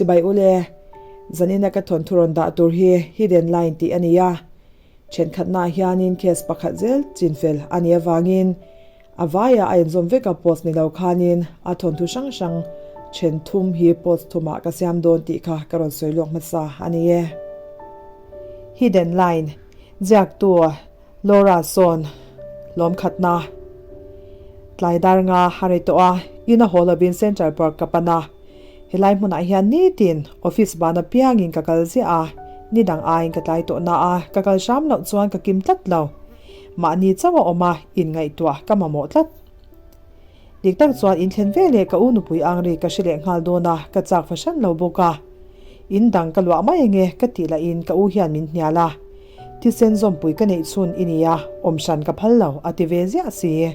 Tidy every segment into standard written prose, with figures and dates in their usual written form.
Chibai ule, zanina ka thawnthu rawn dah tur hi hidden line tih a ni a, thenkhatnaah hianin case pakhat zel chinfel a nih avangin a vaia a inzawm vek a post ni lo khanin a thawnthu hrang hrang then thum hi post thumah ka siam dawn tih kha ka rawn sawi lawk hmasa a ni e. Hidden line ziaktu Laura sawn lawm khatna tlai dar nga a rei tawh a, in a haw lovin Central Park ka pan a. Helai hmunah hian nitin office ban apiangin ka kal ziah a, ni dang aiin ka tlai tawh na a, ka kal hram loh chuan ka kim tlat lo. Mahni chauh a awm a, inngaihtuah ka mamawh tlat. Dik tak chuan in thlen ve leh ka u nupui ang ri ka hre leh nghal dawn a, ka chak fahran lo bawk a. In dang ka luah mai ange ka tih lahin ka u hian min hnial a. Thisen zawmpui ka neih chhun i nia, awm hran ka phal lo a ti ve ziah si.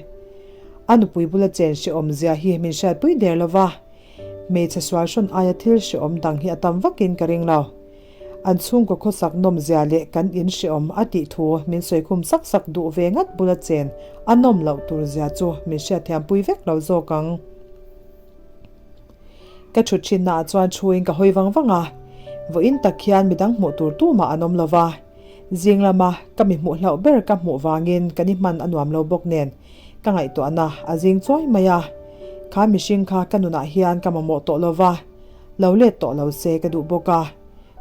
A nupui bula chen hrehawm zia hi min hriatpui der lo va, hmeichhe sual hrawn aia thil hrehawm dang hi a tam vakin ka ring lo. An chhungkaw khawsak nawm zia leh kan in hrehawm a tih thu min sawi khum sak sak duh ve ngat bula chen a nawm loh tur zia chu min hriatthiampui vek lo zawk ang. Ka thut thinna ah chuan thuin ka hawi vang vang a, vawiin tak hian midang hmuh tur tumah an awm lo va, zing lama ka mi hmuh hlauh ber ka hmuh vangin ka ni hman a nuam lo bawk nen ka ngaihtuahna a zing chuai mai a, kha mihring kha ka nunah hian ka mamawh tawh lo va, lo let tawh lo se ka duh bawk a,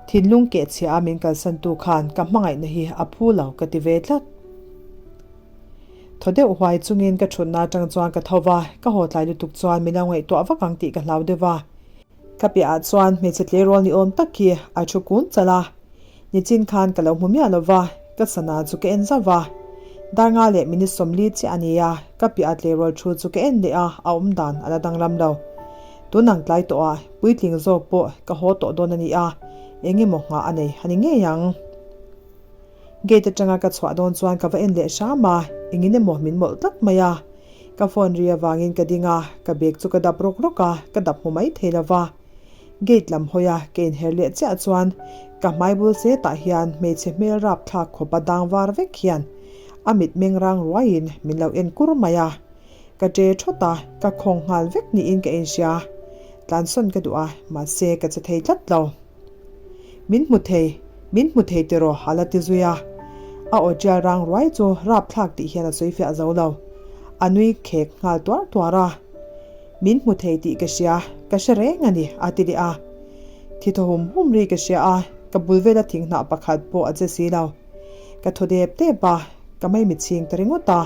thinlung kehchhia a min kalsantu khan ka hmangaihna hi a phu lo ka ti ve tlat. Thaw deuh huai chungin ka thutna atang chuan ka tho va, ka haw tlai lutuk chuan min lo ngaihtuah vak ang tih ka hlau deuh va. Ka piahah chuan hmeichhe tleirawl ni awm tak hi a thu kun chalh a, nichin khan ka lo hmu miah lo va, ka sana chu ka en zauh va. Dar nga leh minute 40 chiah a ni a, ka piaha tleirawl thu chu ka en leh a, a awm dan a la danglam lo. Tun ang tlai tawh a, puitling zawk pawh ka haw tawh dawn a ni a, eng emaw nghah a nei a ni ngei ang. Gate atanga ka chhuah dawn chuan ka va en leh hram a, engin emaw min mawlh tlat mai a. Ka phone ri avangin ka ding a, ka bag chu ka dap rawk rawk a, ka dap hmu mai thei lo va. Gate lam hawi a, ka inher leh chiah chuan ka hmai bul setah hian hmeichhe hmel rap thlak khawp a dang var vek hian a mit meng rang ruaiin min lo en kur mai a. Ka ṭe ṭhawt a, ka khawng nghal vek niin ka inhria. Tlansawn ka duh a, mahse ka che thei tlat lo. Min hmu thei, min hmu thei tiraw a la ti zui a. A aw ṭial rang ruai chu rapthlak tih hian a sawi fiah zo lo. A nui khek nghal tuar tuar a. Min hmu thei tih ka hria, ka hre reng a ni a ti leh a. Thi thaw hum hum ri ka hria a, ka bul vela thinghnah pakhat pawh a che si lo. Ka thaw dep dep a, ka maimi chhing ta ringawt a.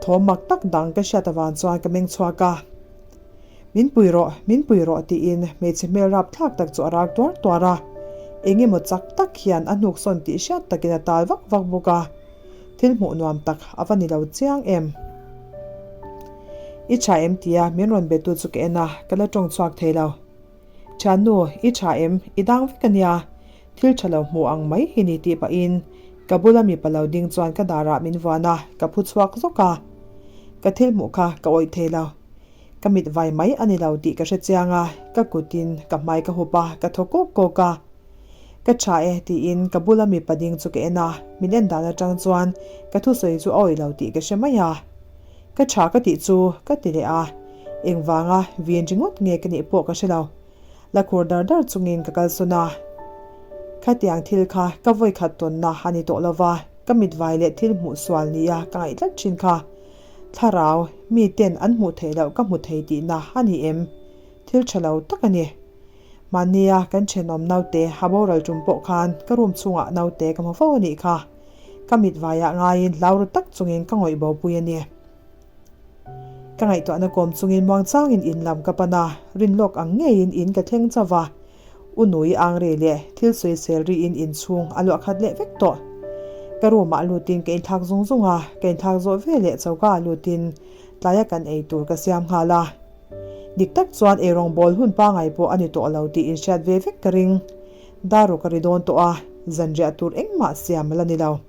Thawm mak tak dang ka hriat avang chuan ka meng chhuak a. Min pui rawh, min pui rawh tiin hmeichhe hmel rapthlak tak chu a rak tuar tuar a. Eng emaw chak tak hian a hnuk sawn tih hriat takin a tal vak vak bawk a. Thil hmuh nuam tak a va ni lo chiang em. I tha em tia min rawn betu chu ka en a, ka la tawng chhuak thei lo. Thiannu, i tha em? I dang vek a nia. Thil tha lo hmuh ang mai hi ni tih pahin ka bula mipa lo ding chuan ka darah min vuan a, ka phu chhuak zawk a. Ka thil hmuh kha ka awih thei lo. Ka mit vai mai a ni lo tih ka hre chiang a, ka kutin ka hmai ka hup a, ka thaw kawk kawk a. Ka tha e tiin ka bula mipa ding chu ka en a, min en dan atang chuan ka thusawi chu a awih lo tih ka hre mai a. Ka tha ka tih chu ka ti leh a, engvanga vin ringawt nge ka nih pawh ka hre lo. La khur dar dar chungin ka kalsawn a. Khatiang thil kha ka vawikhat tawnna a ni tawh lova, ka mitvai leh thil hmuh sual nia ka ngaih tlat thin kha. Thlarau, mi ten an hmuh theih loh ka hmu thei tihna a ni em? Thil tha lo tak a ni. Mahnia kan thenawm naute a boral tum pawh khan ka room chhungah naute ka hmu fo a nih kha. Ka mit vaiah ngaiin hlau ru tak chungin ka ngawih bopui a ni. Ka ngaihtuahna kawm chungin muangchangin in lam ka pan a, rinlawk ang ngeiin in ka thleng chauh va. U Nui ang ri leh thil sawisel riin inchhung a luah khat leh vek tawh. Ka room ah lutin ka inthlak zung zung a, ka inthlak zawh ve leh choka ah lutin tlaia kan ei tur ka siam nghal a. Dik tak chuan eirawng bawl hun pangai pawh a ni tawh lo tih inhriat ve vek ka ring. Dar ruk a ri dawn tawh a, zanriah tur engmah siam a la ni lo.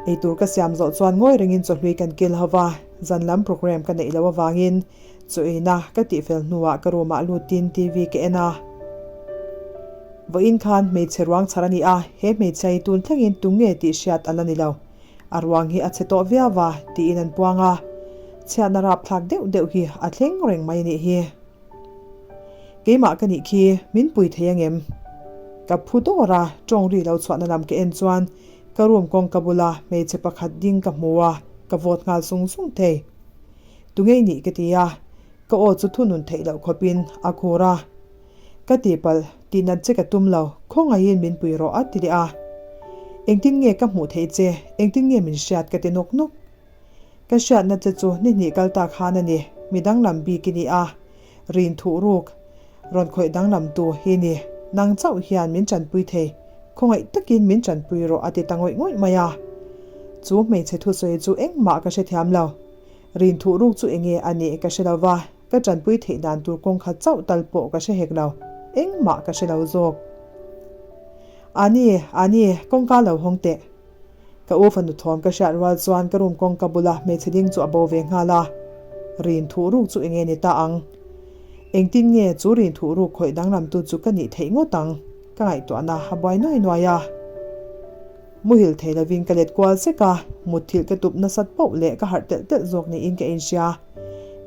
Eitur ka siam zawh chuan ngawi rengin chawhlui kan kil ho va, zan lam programme ka neih loh avangin chaw eina ka tihfel hnuah ka room ah lutin TV ka en a. Vawiin khan hmeichhe ruang chhar a ni a, he hmeichhia hi tun thlengin tu nge tih hriat a la ni lo. A ruang hi a chhe tawh viau va tiin an puang a, chhiatna rapthlak deuh deuh hi a thleng reng mai a nih hi. Keimah ka nih khi, min pui thei angem? Ka phu dawr a, tawng ri lo chhuahna lam ka en chuan ka room kawngka bula hmeichhe pakhat ding ka hmu a, ka vawt nghal sung sung thei. Tungei nih ka ti a, ka aw chu thunun theih loh khawpin a khur a. Ka tihpalh, tihnat che ka tum lo, khawngaihin min pui rawh a ti leh a. Engtin nge ka hmuh theih che, engtin nge min hriat ka ti nawk nawk. Ka hriatna che chu ni hnih kal tak han a ni, mi danglam bik i ni a, rin thuh ruk, rawn khawih danglam tu hi ni, nang chauh hian min tanpui thei, khawngaih takin min tanpui rawh a ti ta ngawih ngawih mai a. Chu hmeichhe thusawi chu engmah ka hrethiam lo, rin thuh ruk chu enge a nih ka hre lo va, ka tanpui theih dan tur kawng khat chauh tal pawh ka hre hek lo, engmah ka hre lo zawk. Ani, ani, kawngka lo hawng teh. Ka u fanu thawm ka hriat rual chuan ka room kawngka bula hmeichhe ding chu a bo ve nghal a, rin thuh ruk chu enge ni ta ang? Engtin nge chu rin thuh ruk khawih danglamtu chu ka nih theih ngawt ang? Ka ngaihtuahna a buai nuai nuai a. Muhil thei lovin ka let kual sek a, mutthilh ka tup nasat poh leh ka harh telh telh zawk niin ka inhria.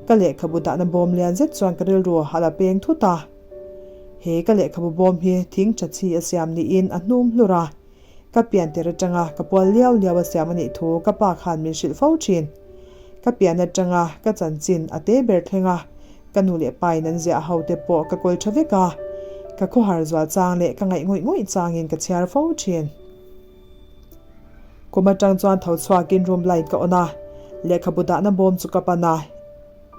Ka lehkhabu dahna bawm lian zet chuan ka rilru a la peng thut a. He ka lehkhabu bawm hi thing tha chi a siam niin a hnum hlur a. Ka pian tir atanga ka pual liau liau a siam a nih thu ka pa khan min hrilh fo thin. Ka pian atanga ka chanchin a te ber thleng a, ka nu leh pa in an ziah ho te pawh ka kawl tha vek a, ka khawhar zual chang leh ka ngaih ngawih ngawih changin ka chhiar fo thin. Kum atang chuan tho chhuakin room light ka on a, lehkhabu dahna bawm chu ka pan a,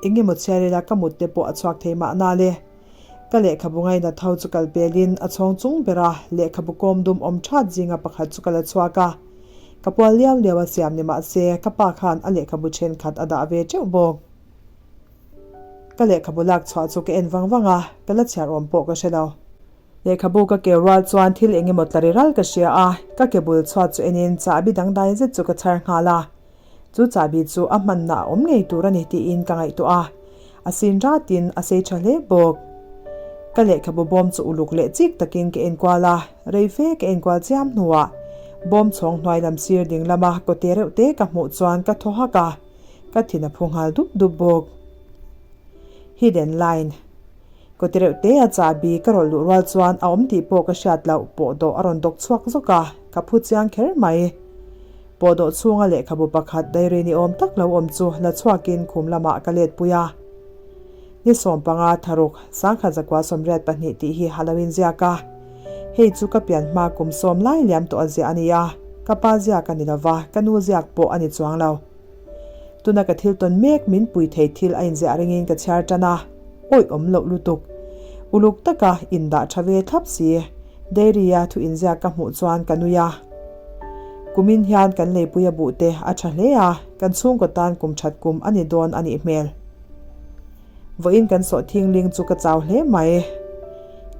eng emaw chhiar ila ka mut te pawh a chhuak thei mahna le. Ka lehkhabu ngaina tho chu kal pelin a chhawng chung bera lehkhabu kawm dum awm that zinga pakhat chu ka la chhuak a. Ka pual liau liau a siam ni mah se ka pa khan a lehkhabu thenkhat a dah ve teuh bawk. Ka lehkhabu lak chhuah chu ka en vang vang a, ka la chhiar awm pawh ka hre lo. Lehkhabu ka keu rual chuan thil eng emaw tla ri ral ka hria a, ka ke bul chhuat chu enin chahbi dangdai zet chu ka chhar nghal a. Chu chahbi chu a hmanna a awm ngei tur a ni tiin ka ngaihtuah a, a sin ratin a sei tha hle bawk. Ka lehkhabu bawm chu uluk leh chik takin ka enkual a, rei fe ka enkual chiam hnuah bawm chhawng hnuai lam sir ding lama kawte reuh te ka hmuh chuan ka thaw hak a, ka thin a phu nghal dup dup bawk. Hidden line. Kawti reuh te a chahbi ka rawlh luh rual chuan a awm tih pawh ka hriat loh pawh dawh a rawn dawk chhuak zawk a, ka phu chiang kher mai. Pawh dawh chhunga lehkhabu pakhat diary ni awm tak lo awm chu la chhuakin khum lamah ka let pui a. Ni sawmpanga tharuk sangkhat zakua 82 tih hi a lo inziak a. Hei chu ka pian hma kum sawm lai liam tawh a ziah a ni a, ka pa ziak a ni lova, ka nu ziak pawh a ni chuang lo. Tuna ka thil tawn mek min pui thei thil a inziah ringin ka chhiar tan a, awih awm loh lutuk. Uluk taka indah tha ve thlap si, Dairy-a thu inziak ka hmuh chuan ka nui a. Kumin hian kan leipui a buh te a tha hle a, kan chhungkaw tan kum that kum a ni dawn a nih hmel. Vawiin kan sawh thingling chu ka chau hle mai.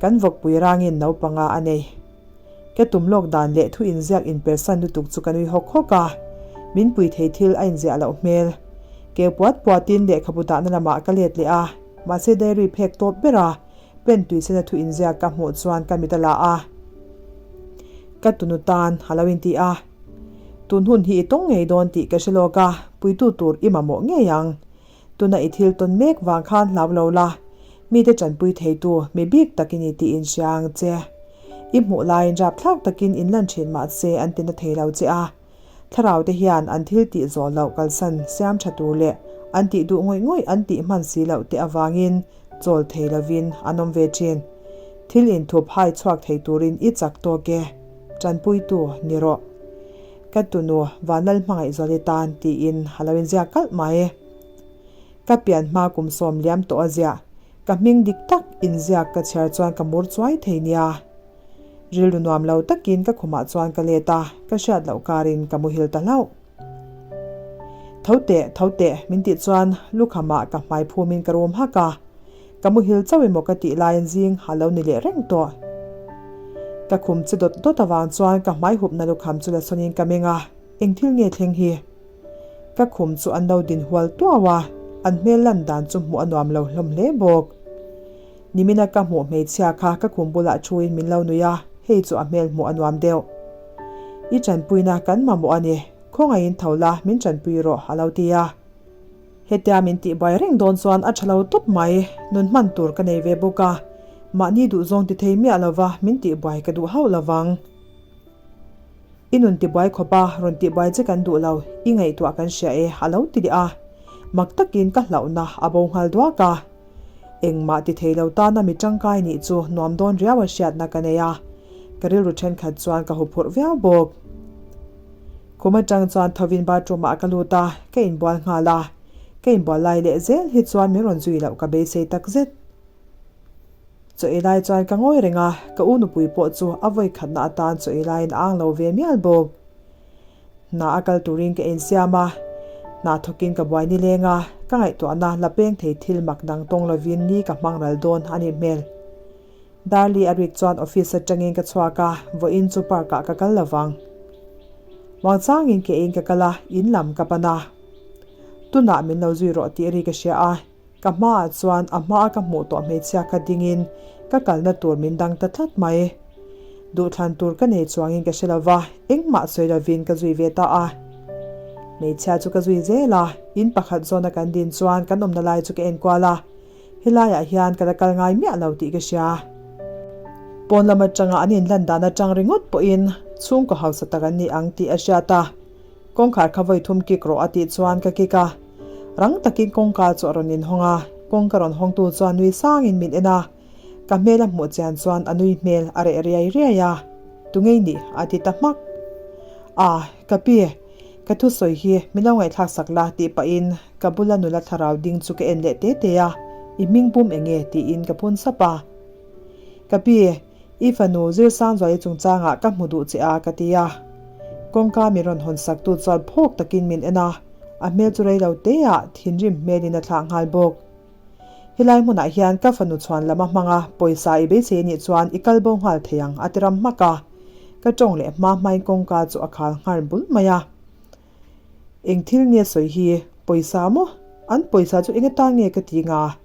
Kan vawkpui rangin naupanga a nei. Ka tum lawk dan leh thu inziak inpersan lutuk chu ka nui hawk hawk a, min pui thei thil a inziah loh hmel. Keu puat puatin lehkhabu dahna lamah ka let leh a, mahse diary phek tawp bera pen tuisena thu inziak ka hmuh chuan ka mit a la a. Ka tunu tan a lo inti a, Tun hun hi i tawng ngei dawn tih ka hre lawk a, puitu tur i mamawh ngei ang. Tuna i thil tawn mek vang khan hlau lo la, mite tanpui theitu mi bik tak i ni tih in hria ang che. I hmuh laiin rapthlak takin in lan thin mah se an ti na thei lo che a. Thlarau te hian an thil tih zawh loh kalsan siam tha tur leh an tih duh ngawih ngawih an tih hman si loh te avangin chawl thei lovin an awm ve thin. Thil inthup hai chhuak thei turin i chak tawk e. Tanpuitu ni rawh. Ka tunu Vanlal hmangaihzuali tan tiin a lo inziak kalh mai. Ka pian hma kum sawm liam tawh a ziah, ka hming dik tak inziak ka chhiar chuan ka mur chuai thei nia. Rilru nuam lo takin ka khumah chuan ka let a, ka hriat loh karin ka muhil ta hlauh. Tho teh, tho teh, min tih chuan lukhamah ka hmai phumin ka rum hak a. Ka muhil chauh emaw ka tih laiin zing a lo ni leh reng tawh. Ka khum che dawt dawt avang chuan ka hmai hupna lukham chu la sawnin ka meng a, eng thil nge thleng hi? Ka khum chu an lo din hual tuau a, an hmel lan dan chu hmuh a nuam lo hlawm hle bawk. Nimina ka hmuh hmeichhia kha ka khum bulah thuin min lo nui a, hei chu a hmel hmuh a nuam deuh. I tanpuina kan mamawh a ni, khawngaihin tho la min tanpui rawh a lo ti a. Hetia min tihbuai reng dawn chuan a tha lo tawp mai, nun hman tur ka nei ve bawk a. Mahni duhzawng ti thei miah lova min tihbuai ka duh hauh lovang. I nun tibuai khawp a, rawn tihbuai che kan duh lo, i ngaihtuah kan hria e, a lo ti leh a. Mak takin ka hlauhna a bo nghal duak a. Engmah ti thei lo tana mi tangkai nih chu nuam dawn riau a hriatna ka nei a, ka rilru thenkhat chuan ka huphurh viau bawk. Khum atang chuan thovin bathroom ah ka lut a, ka inbual nghal a. Ka inbual lai leh zel hi chuan min rawn zui loh ka beisei takzet. Chaw ei lai chuan ka ngawi reng a, ka u nupui pawh chu a vawi khatna atan chaw ei laiin a ang lo ve mial bawk. Hna a kal turin ka insiam a, hna thawkin ka buai nileng a, ka ngaihtuahna la peng thei thil mak dang tawng lovin ni ka hmang ral dawn a nih hmel. Darli a rik chuan office atangin ka chhuak a, vawiin chu park ah ka kal lovang. Muangchangin ke in ka kal a, in lam ka pan a. Tunah min lo zui rawh tih ri ka hria a. Ka hmaah chuan a hmaa ka hmuh tawh hmeichhia kha dingin ka kalna tur min dang ta tlat mai. Duhthlan tur ka nei chuangin ka hre lova, engmah sawi lovin ka zui ve ta a. Hmeichhia chu ka zui zel a, in pakhat zawna kan din chuan kan awmna lai chu ka enkual a, helaiah hian ka la kal ngai miah lo tih ka hria. Pawn lam atanga an inlan dan atang ringawt pawhin chhungkaw hausa tak an ni ang tih a hriat a. Kawngkhar kha vawi thum kik rawh a tih chuan ka kik a. Rang takin kawngka chu a rawn inhawng a, kawngka rawn hawngtu chuan nui sangin min en a. Ka hmel a hmuh chian chuan a nui hmel a reh riai riai a. Tungei nih? a ti ta hmak. A, ka pi, ka thusawi hi min lo ngaihthlak sak la tih pahin ka bula nula thlarau ding chu ka en leh te te a, I hming pum eng nge? tiin ka phun sap a. Ka pi, I fanu Zirsangzuali chungchangah ka hmu duh che a ka ti a. Kawngka min rawn hawn sak tu chuan phawk takin min en a, a hmel chu rei lo teah thinrim hmelin a thlah nghal bawk. Helai hmunah hian ka fanu chhuan lam a hmang a, pawisa i beisei anih chuan i kal bo nghal thei ang a ti ram hmak a. Ka tawng leh hma hmain kawngka chu a khal nghal bul mai a. Eng thil nge sawi hi? Pawisa maw? An pawisa chu eng atan nge ka ti nga?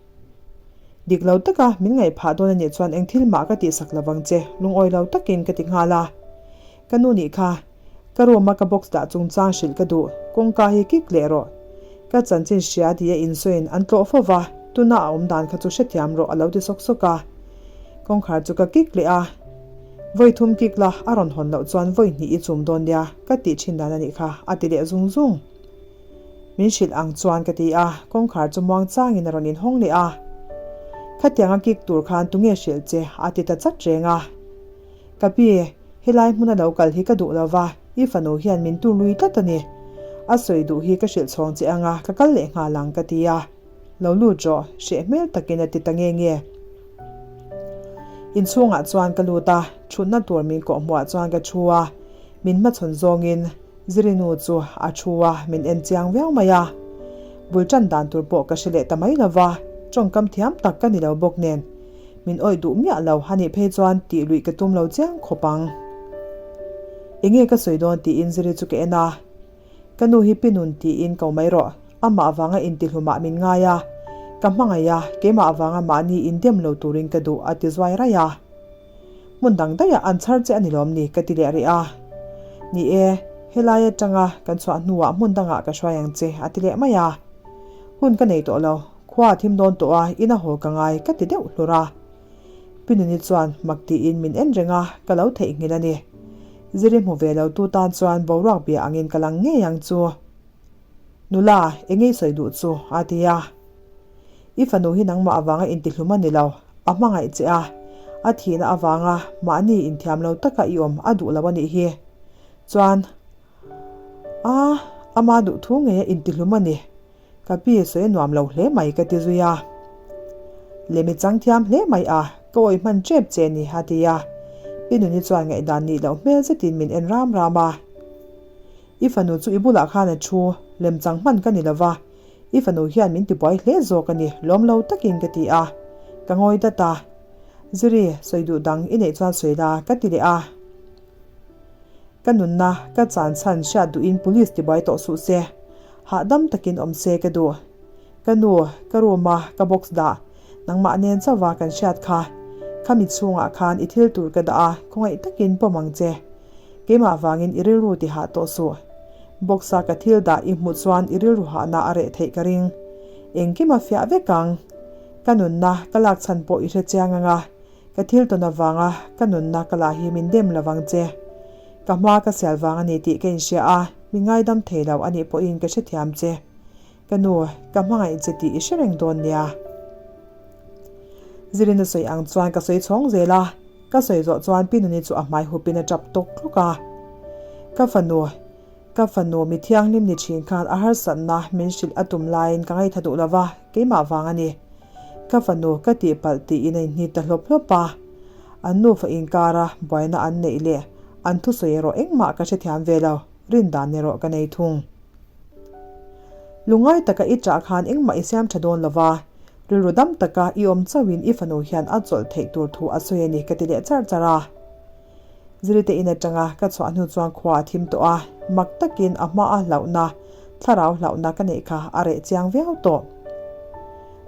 Dik lo taka min ngaih phah dawn anih chuan eng thil mah ka tihsak lovang che, lungawi lo takin ka ti nghal a. Ka nu nih kha, ka room a ka box dah chungchang hrilh ka duh, kawngka hi kik leh rawh. Ka chanchin hria ti a insawiin an tlawh fo va, tuna a awm dan kha chu hrethiam rawh a lo ti sawk sawk a. Kawngkhar chu ka kik leh a. Vawi thum kik la, a rawn hawn loh chuan vawi hnih i chum dawn nia, ka tih thin dan anih kha, a ti leh zung zung. Min hrilh ang chuan ka ti a, kawngkhar chu muang changin a rawn inhawng leh a. Khatianga kik tur khan tunge hrilh che? a ti ta chat reng a. Ka pi, helai hmuna lo kal hi ka duh lo va, i fanu hian min tur lui tlat a ni. A sawi duh hi ka hrilh chhawng che anga ka kal leh nghal ang ka ti a. Lo lut rawh, hreh hmel takin a ti ta nge nge. Inchhungah chuan ka lut a, thutna tur min kawhhmuhah chuan ka thu a, min hmachhawn zawngin Zirinu chu a thu a, min en chiang viau mai a. Bul tan dan tur pawh ka hre leh ta mai lo va, tawngkam thiam tak ka ni lo bawk nen. Min awih duh miah lo a nih phei chuan tih luih ka tum lo chiang khawp ang. Enge ka sawi dawn tiin Ziri chu ka en a. Ka nu hi Pinun tiin ko mai rawh, amah avanga intihlumah min ngai a, ka hmangaih a, keimah avanga mahni indem lo turin ka duh a ti zuai raih a. Hmun dang daihah an chhar che a ni lawm ni ka ti leh rih a. Ni e, helai atanga kan chhuah hnuah hmun dangah ka hruai ang che a ti leh mai a. Hun ka nei tawh lo, khua a thim dawn tawh a, in a haw ka ngai ka ti deuh hlur a. Pinuni chuan mak tiin min en reng a, ka lo theihnghilh a ni. Ziri hmu ve lo tu tan chuan boruak bia angin ka lang ngei ang chu. Nula, engei sawi duh chu? a ti a. I fanu hi nangmah avanga intihlum a ni lo, a hmangaih che a, a thihna avanga mahni inthiam lo taka i awm a duh lo a nih hi. Chuan, a, ama duh thu ngei a intihlum a ni. Ka pi sawi a nuam lo hle mai ka ti zui a. Lemi chang thiam hle mai a, ka awih hman tep che ni a ti a. Pi Nuni chuan ngaihdan nih loh hmel zetin min en ram ram a. I fanu chu i bulah khan a thu, lem chang hman ka ni lova, i fanu hian min tibuai hle zawk a ni, lawm lo takin ka ti a. Ka ngawi dat a. Ziri, sawi duh dang i neih chuan sawi la ka ti leh a. Ka nunna ka chan chhan hriat duhin police tibuai tawh suh se, hahdam takin awm se ka duh. Ka nu, ka room a ka box dah, nangmah nen chauha kan hriat kha. Khami chhungah khan i thil tur ka dah a, khawngaih takin pawm ang che. Keimah vangin i rilru ti hah tawh suh. Box a ka thil dah i hmuh chuan i rilru hahna a reh theih ka ring. Engkim a fiah vek ang. Ka nunna ka lak chhan pawh i hre chiang ang a. Ka thil tawn avanga ka nunna ka lah hi min dem lovang che. Ka hma ka sial vang a ni tih ka inhria a, min ngaidam thei lo a nih pawhin ka hrethiam che. Ka nu, ka hmangaih che tih i hre reng dawn nia. Zirina sawi ang chuan ka sawi chhawng zel a, ka sawi zawh chuan Pi Nuni chu a hmai hupin a tap tawk tluk a. Ka fanu, ka fanu mi thianghlim ni thin khan a harsatna min hrilh a tum laiin ka ngaitha duh lova, keimah vang a ni. Ka fanu ka tihpalh tiin a inhnit ta hlawp hlawp a. An nufa inkara buaina an neih leh an thusawi erawh engmah ka hrethiam ve lo, rindan erawh ka nei thung. Lungngai taka i ṭah khan engmah i siam ṭha dawn lova, rilru dam taka i awm chauhin i fanu hian a chawlh theih tur thu a sawi a ni ka ti leh char char a. Zirite in aṭanga ka chhuah hnu chuan khua a thim tawh a, mak takin a hmaa hlauhna, thlarau hlauhna ka neih kha a reh chiang viau tawh.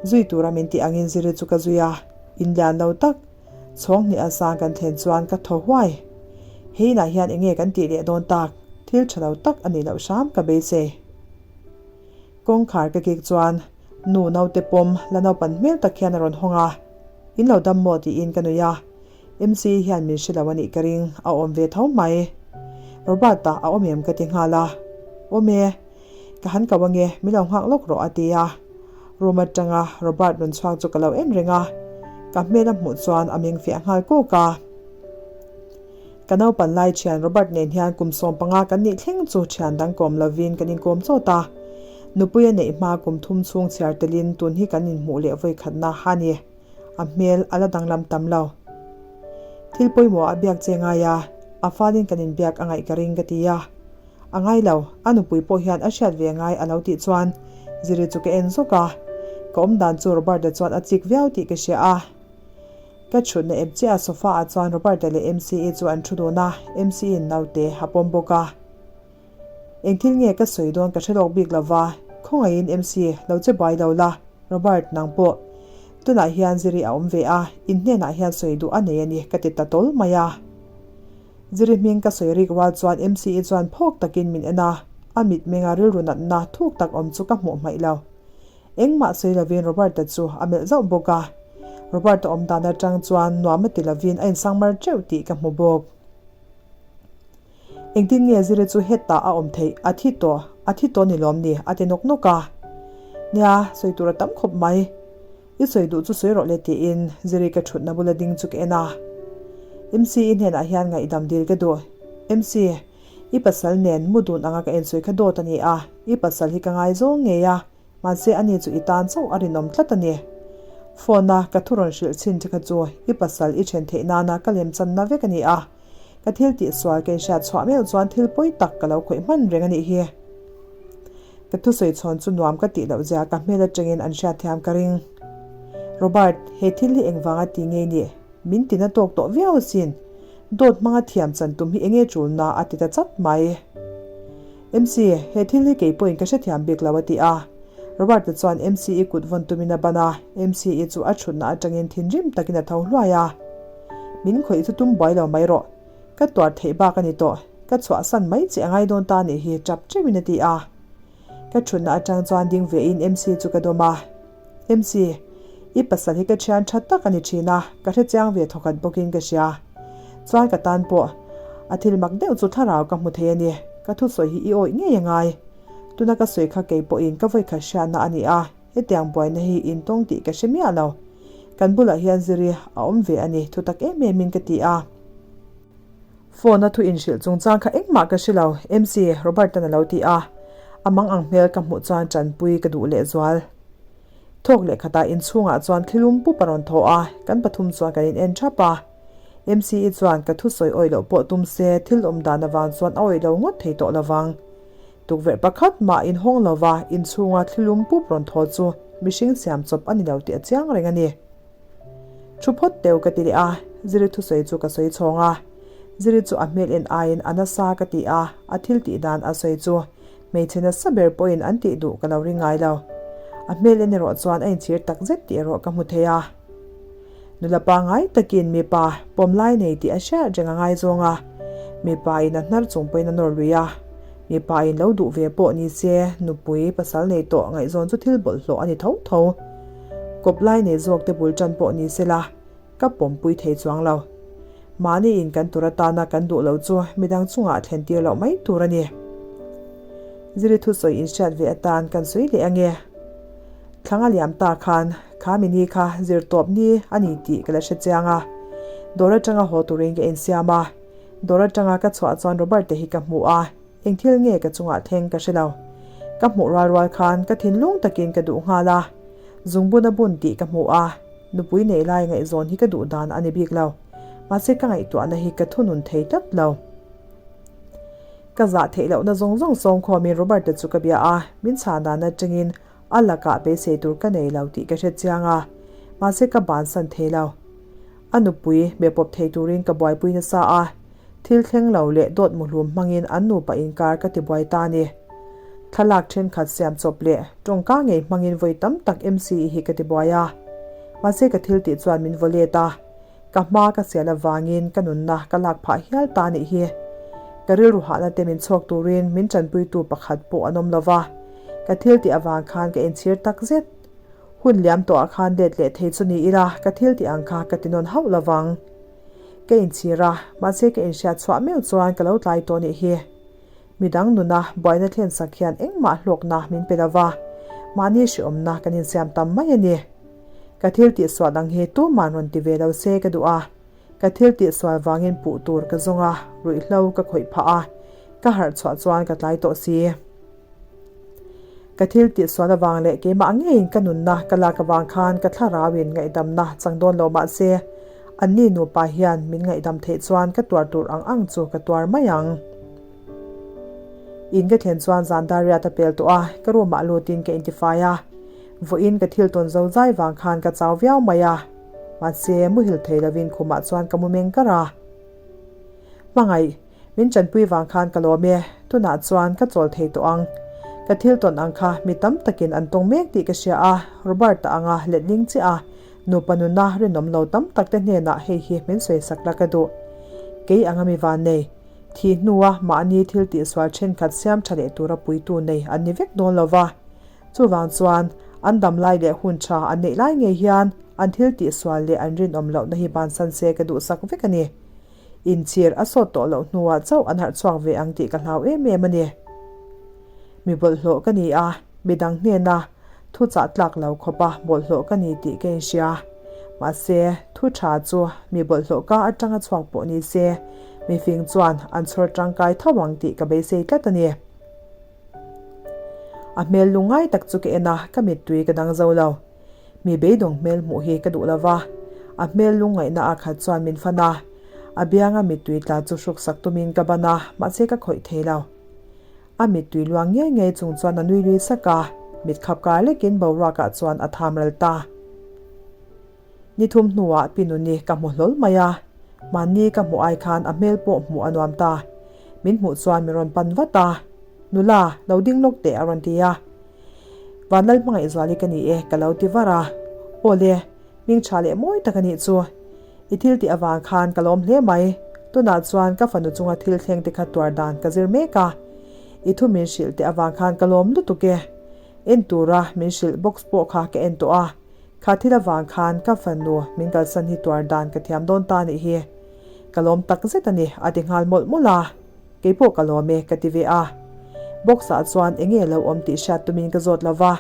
Zui tura min tih angin Ziri chu ka zui a, in lian lo tak, chhawng hnih a sang kan thlen chuan ka thaw huai. He inah hian enge kan tih leh dawn tak, thil tha lo tak a nih loh hram ka beisei. Kawngkhar ka kik chuan nu naute pawm la naupan hmel tak hian a rawn hawng a, In lo dam maw tiin ka nui a, MC hian min hre lo a nih ka ring, a awm ve tho mai. Robert-a a awm em ka ti nghal a, Awm e, ka han ko ange, min lo nghak lawk rawh a ti a. Room atanga Robert rawn chhuak chu ka lo en reng a, ka hmel a hmuh chuan a meng fiah nghal kawk a. Ka naupan lai thian Robert nen hian kum 15 kan nih thleng chu thian dang kawm lovin kan inkawm chawt a. Nupui a neih hma kum thum chhung chhiar telin tun hi kan inhmuh leh vawikhatna a ni. A hmel a la danglam tam lo. Thil pawimawh a biak che ngai a, a falin kan inbiak a ngaih ka ring ka ti a. A ngai lo, a nupui pawh hian a hriat ve ngai a lo tih chuan Ziri chu ka en zawk a. Ka awmdan chu Robert-a chuan a chik viau tih ka hria a. Ka chhutna ep chiah a sofa ah chuan Robert-a leh Mc-i chu an thu dun a, Mc-in naute a pawm bawk a. Eng thil nge ka sawi dawn ka hre lawk bik lo va, khawngaihin MC lo che buai lo la, Robert nang pawh. Tunah hian Ziri a awm ve a, in hnenah hian sawi duh a nei a ni ka ti ta tawl mai a. Ziri hming ka sawi rik rual chuan MC-i chuan phawk takin min en a, a mitmenga rilru natna thuk tak awm chu ka hmuh hmaih lo. Engmah sawi lovin Robert-a chu a melh zauh bawk a, Robert-a awm dan atang chuan nuam a ti lovin a insangmar teuh tih ka hmu bawk. Engtin nge Ziri chu hetah a awm theih? A thi tawh, a thi tawh ni lawm ni? a ti nawk nawk a. Nia, sawi tur a tam khawp mai. I sawi duh chu sawi rawh le tiin Ziri ka thutna bula ding chu ka en a. MC-i hnenah hian ngaihdam dil ka duh. MC, i pasal nen mu dun anga ka ensawi kha dawt a ni a, i pasal hi ka ngaizawng ngei a, Mahse ani chu i tan chauh a rinawm tlat a ni. Phone a ka thu rawn hrilh chhin che kha chu i pasal i then theih nana ka lem channa vek a ni a. Ka thil tih sual ka inhriat chhuah meuh chuan thil pawi tak ka lo khawih hman reng a nih hi. Ka thusawi chhawn chu nuam ka tih loh zia ka hmel atangin an hriatthiam ka ring. Robert, he thil hi engvanga ti ngei nih? Min tina tawk tawh viau asin. Dawt hmanga thiam chan tum hi enge tulna a ti ta chat mai. MC, he thil hi kei pawhin ka hrethiam bik lo a ti a. Robert-a chuan MC-i kut vawn tumin a ban a, MC-i chu a thutna atangin thinrim takin a tho hluai a. Min khawih chu tum buai lo mai rawh. Ka tuar theih bak a ni tawh. Ka chhuahsan mai che a ngai dawn ta nih hi tap teuhin a ti a. Ka thutna atang chuan ding vein MC chu ka dawm a. MC, I pasal hi ka thian tha tak a ni thin a, ka hre chiang ve thawkhat bawkin ka hria. Chuan ka tan pawh a thil mak deuh chu thlarau ka hmu thei a ni. Ka thusawi hi i awih ngei a ngai. Tuna ka sawi kha kei pawhin ka vawikhat hriatna a ni a, hetiang buaina hi intawng tih ka hre miah lo. Kan bulah hian Ziri a awm ve a ni, thutak em emin ka ti a. Phone a thu inhrilh chungchang kha engmah ka hre lo, MC Robert-a'n a lo ti a. A mang ang hmel ka hmuh chuan tanpui ka duh lehzual. Thawk leh khatah inchhungah chuan thlilum pup a rawn thaw a, kan pathum chuan kan in en thap a. MC-i chuan ka thusawi awih loh pawh tum se thil awm dan avang chuan a awih lo ngawt thei tawh lovang. Tukverh pakhat mah inhawng lova inchhunga thlilum pup rawn thaw chu mihring siam chawp a ni lo tih a chiang reng a ni. Thu phawt teu ka ti leh a, Ziri thusawi chu ka sawi chhawng a. Ziri chu a hmel en aiin a nasa ka ti a, a thil tih dan a sawi chu hmeichhe nasa ber pawhin an tih duh ka lo ring ngai lo. A hmel en erawh chuan a inchhir tak zet tih erawh ka hmu thei a. Nula pangngai takin mipa pawm lai nei tih a hriat reng a ngaizawng a, mipa in a hnar chung pawhin a nawr lui a. Mipa in lo duh ve pawh ni se nupui pasal nei tawh ngaihzawn chu thil bawlhhlawh a ni tho tho. Kawp lai nei zawk te bul tan pawh ni se la, Ka pawmpui thei chuang lo. Mahni in kan tur atana kan duh lo chu midang chungah thlen tir loh mai tur a ni. Ziri thusawi inhriat ve atan kan sawi leh ange. Thlang a liam ta khan kha mini kha zir tawp ni a ni tih ka la hre chiang a. Dawr atanga haw turin ka insiam a. Dawr atanga ka chhuah chuan Robert te hi ka hmu a, eng thil nge ka chungah thleng ka hre lo. Ka hmuh rual rual khan ka thinlung takin ka duh nghal a. Zungbun a bun tih ka hmu a. Nupui nei lai ngaihzawn hi ka duh dan a ni bik lo. Mahse ka ngaihtuahna hi ka thunun thei tlat lo. Ka zah theih lohna zawng zawng sawmkhawmin Robert-a chu ka bia a, min chhan dan atangin a lakah beisei tur ka nei lo tih ka hre chiang a, mahse ka bansan thei lo. A nupui be pawp thei turin ka buaipui nasa a, thil thleng lo leh dawt muhlum hmangin an nupa inkar ka tibuai ta a ni. Thlalak thenkhat siam chawp leh tawngka ngei hmangin vawi tam tak MCE hi ka tibuai a, mahse ka thil tih chuan min vaw let a, ka hma ka sial avangin ka nunna ka lak phah hial ta nih hi. Ka rilru hahna te min chhawk turin min tanpuitu pakhat pawh an awm lo va, ka thil tih avang khan ka inchhir tak zet. Hun liam tawhah khan let leh thei chu ni ila ka thil tih ang kha ka ti nawn hauh lo vang. Ka inchhir a, mahse ka inhriat chhuah meuh chuan ka lo tlai tawh nih hi. Midang nuna buaina thlen sak hian engmah hlawkna min pe lo va, mahni hreawmna kan insiam tam mai a ni. Ka thil tih sual ang hi tuman rawn ti ve lo se ka duh a, ka thil tih sual vangin puh tur ka zawng a, ruihhlo ka khawih phah a, ka harh chhuah chuan ka tlai tawh si. Ka thil tih sual avang leh keimah ngeiin ka nunna ka lak avang khan ka thlarauin ngaihdamna chang dawn lo mah se, anni nupa hian min ngaihdam theih chuan ka tuar tur ang ang chu ka tuar mai ang. In ka thlen chuan zan dar riat a pel tawh a, ka room ah lutin ka intifai a. Vawiin ka thil tawn zo zai vang khan ka chau viau mai a, mahse muhil thei lovin khumah chuan ka mu meng kar a. Hmangaih, min tanpui vang khan ka lawm e, tunah chuan ka chawl thei tawh ang. Ka thil tawn ang kha mi tam takin an tawng mek tih ka hria a, Robert-a anga letling chiah a, nupa nuna rinawm lo tam tak te hnenah hei hi min sawisak la ka duh. Kei anga mi van nei, thih hnua mahni thil tihsual thenkhat siam tha leh tura puitu nei an ni vek dawn lo va. Chuvang chuan, an dam lai leh hun tha an neih lai ngei hian an thil tihsual leh an rinawm lohna hi bansan se ka duhsak vek a ni. Inchhir a sawt tawh loh hnuah chauh an harh chhuak ve ang tih ka hlau em em a ni. Mi bawlhhlawh ka ni a, midang hnena thu chah tlak lo khawpa bawlhhlawh ka ni tih ka inhria. Mahse, thu tha chu mi bawlhhlawh ka atanga chhuak pawh ni se, mifing chuan an chhawr tangkai tho ang tih ka beisei tlat a ni. A hmel lungngai tak chu ka en a, ka mittui ka dang zo lo. Mi beidawng hmel hmuh hi ka duh lo va, a hmel lungngaihna a khat chuan min fan a, a bianga mittui tla chu hruksak tumin ka ban a, mahse ka khawih thei lo. A mittui luang ngei ngei chung chuan a nui lui sak a, mit khap kar lekin boruakah chuan a tham ral ta. Ni thum hnuah Pi Nuni ka hmu hlawl mai a, mahni ka hmuh ai khan a hmel pawh hmuh a nuam ta. Min hmuh chuan min rawn pan vat a, Nula, lo ding lawk teh a rawn ti a. Vanlal hmangaihzuali ka ni e ka lo ti var a, Aw le, hming tha leh mawi tak a nih chu. I thil tih avang khan ka lawm hle mai, tunah chuan ka fanu chunga thil thleng te kha tuar dan ka zir mek a. I thu min hrilh teh avang khan ka lawm lutuk e. En tura min hrilh box pawh kha ka en tawh a, kha thil avang khan ka fanu min kalsan hi tuar dan ka thiam dawn ta nih hi. Ka lawm tak zet a ni a ti nghal mawlh mawlh a. Kei pawh ka lawm e ka ti ve a. Box ah chuan eng nge lo awm tih hriat tumin ka zawt lo va,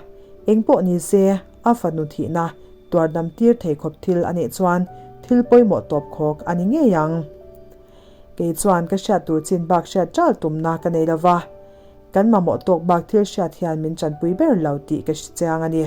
eng pawh ni se a fanu thihna tuar dam tir thei khawp thil a nih chuan thil pawimawh tawp khawk a ni ngei ang. Kei chuan ka hriat tur chin bak hriat ṭal tumna ka nei lo va, kan mamawh tawk bak thil hriat hian min ṭanpui ber lo tih ka hre chiang a ni.